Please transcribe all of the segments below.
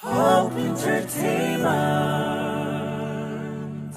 Hope Entertainment.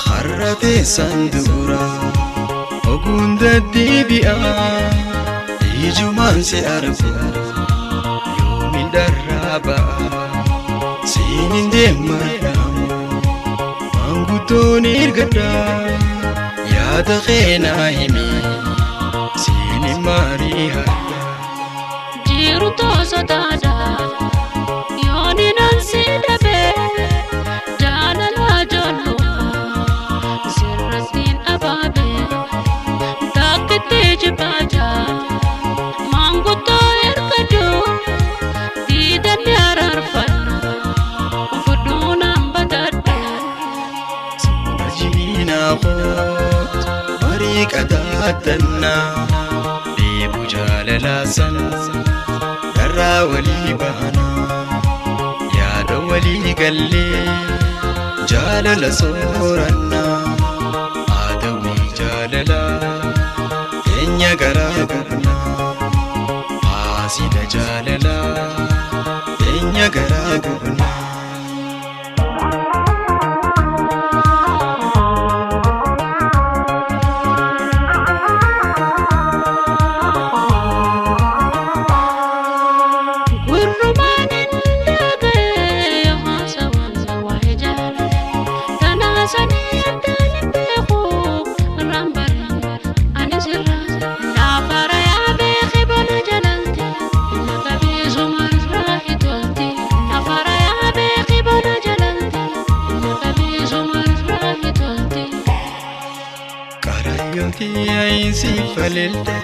Har'a teessan dura oguun deddeebi'a, ijumaan si argu yoomin dharraa ba'a. Siin hin deemmadhaamu maanguddoon ergadha, yaada keenaa himi siin hin maarii hadha. Jiru toosotaadha yooni nan si dhabe, jaalala ijoollummaa sirrattiin abaabe takkitti jibaaja maanguddoo ergadhu diidanni araarfanna fudhuunaan badadhu. Jiinaa koot barii qadaadannaa, deebu jaalalaa san darraa walii baanaa, yaada walii gallee jaalala soorannaa, aadawii jaalalaa teenya garaa gubnaa, haasida jaalalaa teenya garaa gubnaa. Gurrumaan hin dhaga'e haasawaan waa'ee jaalala tanaasanii addaan hin beeku irraan bara ani sirra naafara yaa beeki bona jalalti na qabeessuma irraa hitolti naafara yaa beeki bona jalalti na qabeessuma irraa hitolti. Karayyooti ayinsii faleelte,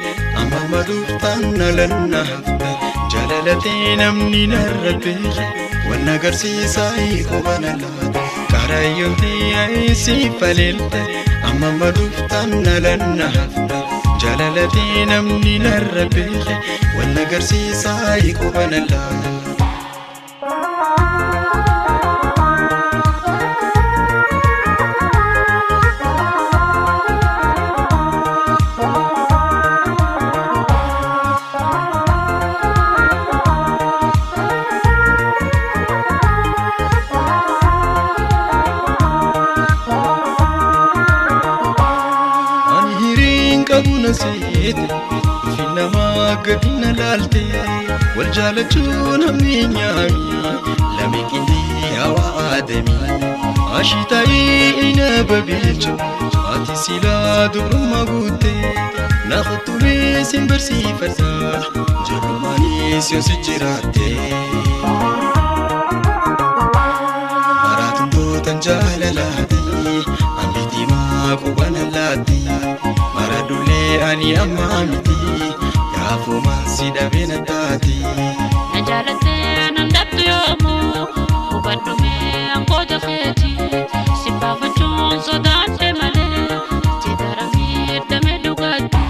amma maduuftaan nalanna hafte, jalalatee namni narra beeke wanna agarsiisaa hiikubana laata. Karayyooti ayinsii faleelte, amma maduuftaan nalanna hafte, jalalatee namni narra beeke wanna agarsiisaa hiikubana laata. Ani hiriin qabu na seete, ulfi namaa gadi na laalte, wal jaalachuun hammi nyaami lame qindii hawaa aadami. Ashitaayii ina babeecho ati silaa dubrummaa guutte, na kuttumee sin barsiifadha ijoollumaanis yoo si jiraatte. Maraatuntootan jaalalaati ambiti maa qubana laatti, mara dullee ani ammaa miti gaafumaan si dhabe na taati. Na jaalattee nan dhabdu yoomuu hubadhu mee angoota keeti si baafachuun sodaadhe malee si daramii damee dhugaatti.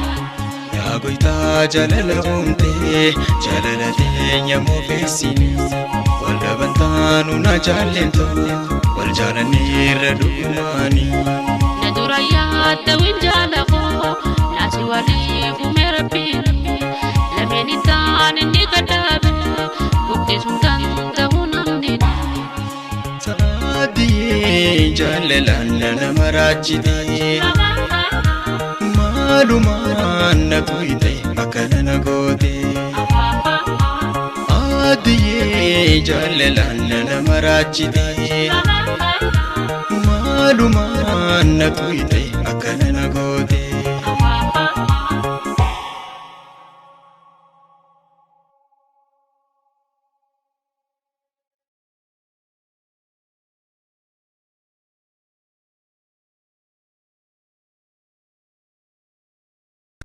Yaa goytaa jaalala uumtee, jaalala teenya moofeessini, wal dhaban taanu na jaallentu wal jaalanneerra dhugumaani. Na dura yaadda jaalakoo naasi waliif uume rabbiin lameen ittaan inni gadhaabe guddisuun danda'u namni. Saadiyee jaalalaan nama raachitee, maalumaan na tuyte akkana na goote. Aadiyee jaalalaan nama raachitee, maalumaan na tuyte akkana na goote.